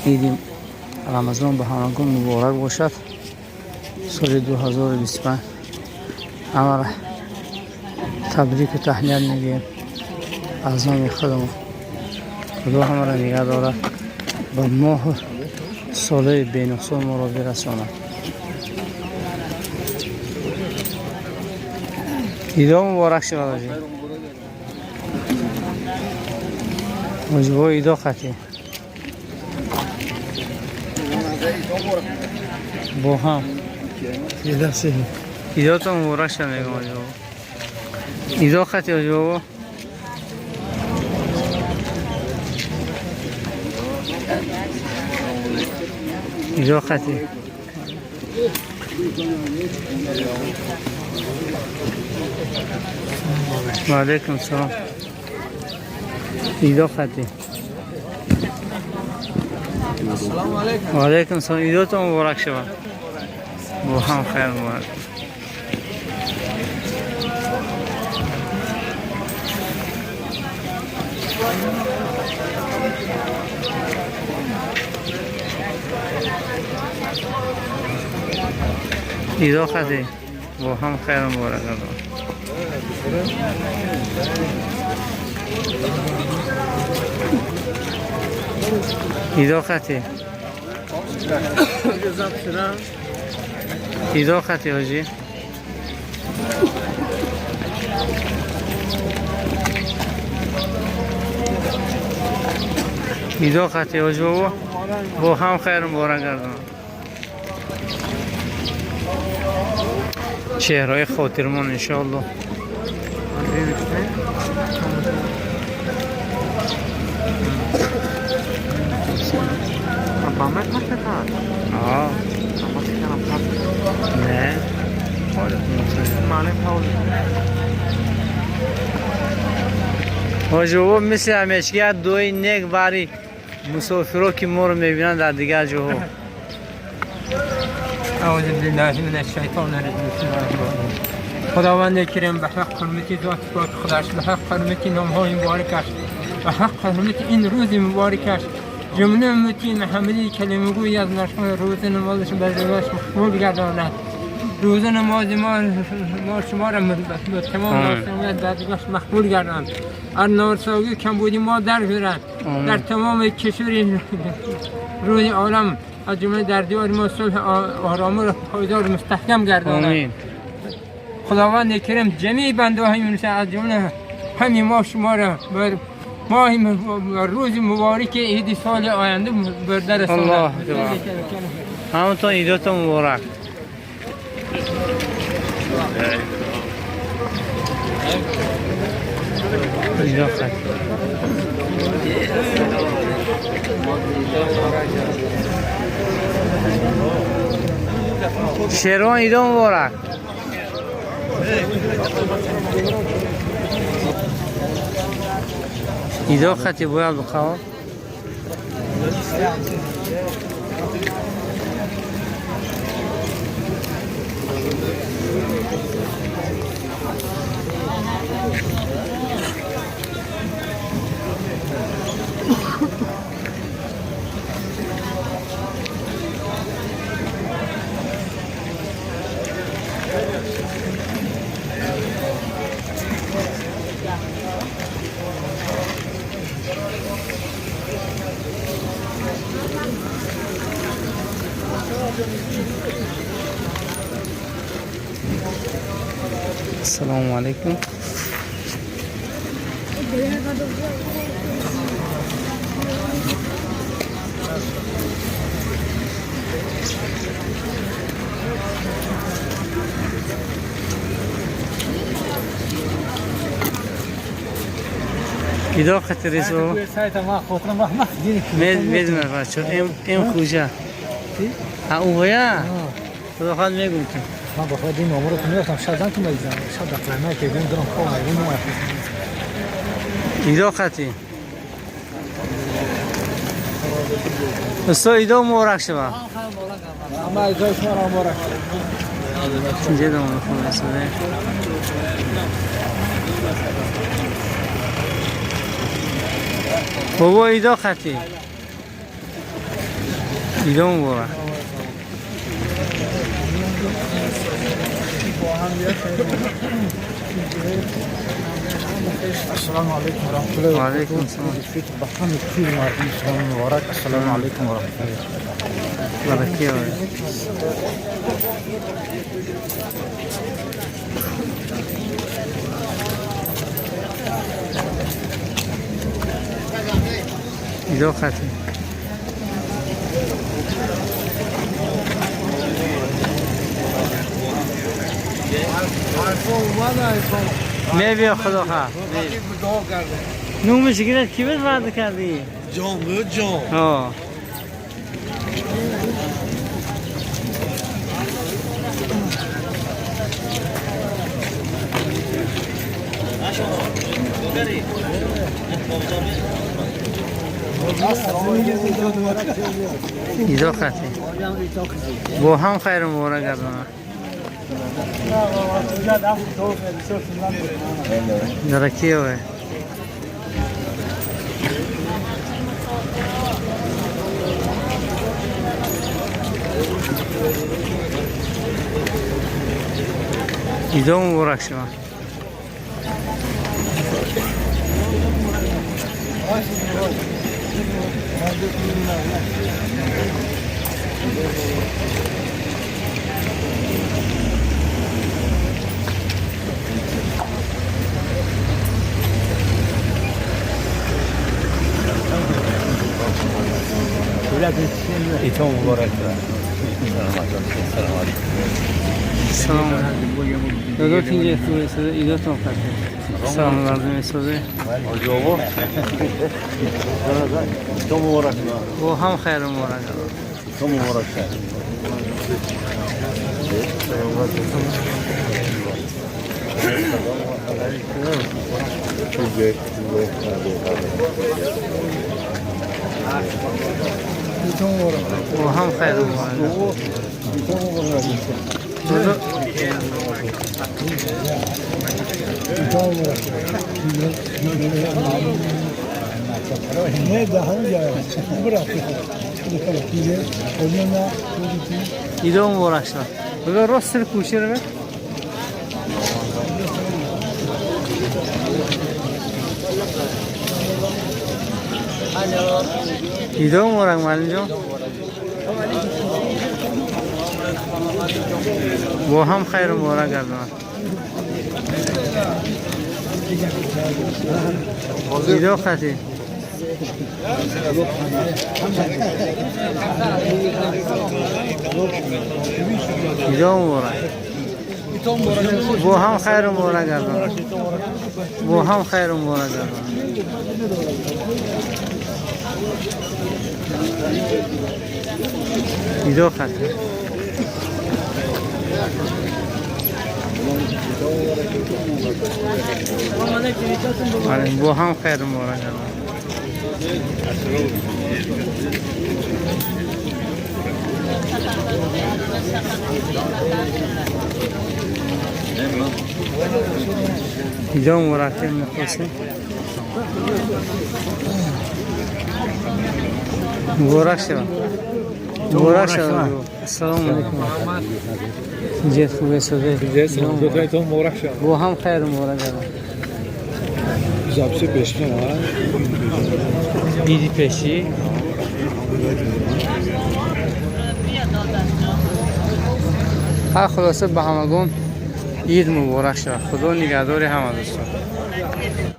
Иди Рамазон ба ҳамагон муборак бошад. Соли 2025 ҳамаро табрику таҳният мегӯем аз номи худамон. Худо ҳамаро нигаҳ дорад, ба моҳу солаи бенуқсон моро бирасонад. Идо муборак шавад, ҳоҷӣ. Ҳоҷибо, идо қатӣ бо ҳам идотон муборак шавад, мегӯям, ҳоҷибо. Идо қатӣ, ҳоҷибобо. Идо қатӣ. Ва алайкум салом. Идо қатӣ. Ва алайкум салом. Идотон муборак шавад. Бо ҳам хайр муборак. Идо қатӣ. Бо ҳам хайр муборак. Идо қатӣ. Идо қатӣ, ҳоҷӣ. Идо қатӣ, ҳоҷи бобо. Бо ҳам хайр муборак гардонад. Чеҳраҳои хотирмон, иншоалло. آه. نه. ҳоҷи бобо, мисли ҳамешагӣ як дуои нек бари мусофиро, ки моро мебинанд дар дигар ҷоҳо. اعوذ بالله من الشیطان الرجیم. بسم الله الرحمن الرحیم. خداوند کریم به حق حرمت ذات پاک خودش، به حق حرمت نامهای مبارکش، به حق حرمت این روز مبارکش، جمله امتی محمدی کلمه گوی از نشان روز نمازش بر روش مقبول گرداند. روز نماز ما شما را به تمام آمین. ناسمیت درگاهش مقبول گرداند. از نارسایی کمبودی ما در گیرد. آمین. در تمام کشور روی عالم، از جمله در دیار ما، صلح آرام را پایدار مستحکم گرداند. آمین. خداوند کریم جمیع بنده های از جمله همین ما شما را بر ماه روز مبارک عید سال آینده برده رساند. الله اکبر. ҳаматон идотон муборак. Идо қатӣ. Шервон, идо муборак. Идо қатӣ, бояд бухаво. Ассалому алайкум. Идо қатӣ, рисо. Медонад бачо, эм хужа. А увая? Худо хоҳад, мегум ки. من با خود این امور رو میرفتم شب زن تو میزم شب در قرمه که بیم درم خواب میگم ما. Идо қатӣ. Устод, идо муборак шава. اما ایزای شما را مبارک. Инҷа домон хона. بابا ایدا خطی ایدا مبارک. السلام علیکم و رحمت الله و علیکم السلام. به همه پیر مردم سلام مبارک. السلام علیکم و رحمت الله. برکه وای. ایدا خطی. می خدا خواه نومش گرفت کی بهت وعده کردی؟ جان بود جان. آه. ایدا خطی با هم خیر مبارک گردانه. درکیه وای. ایدا مبارک شما. ایتا مبارک. سلام. دادات اینجا خوبه ساده ایداتون خطی. سلام مردم ساده. ایتا مبارک. با هم خیر مبارک. ایتا مبارک. با هم خیر مبارک. ایدا مبارک شد. بگو راست سر کوچه رو. ایدا مبارک معلم جان. با هم خیر مبارک گردانه. ایدا خطی. ایدا مبارک. با هم خیر مبارک گردانه. با هم خیر مبارک گردانه. ایدا خطی. با هم خیر مبارک گردانه. ایدا مبارک میخواستیم. مبارک شد. مبارک شد. السلام علیکم. جیت خوبه ساده. مبارک شد. با هم خیر مبارک گردانه. زابسه پیشی نه. بیدی پیشی. خلاصه به همگون عید مبارک شد. خدا نگهدار همه دوستان.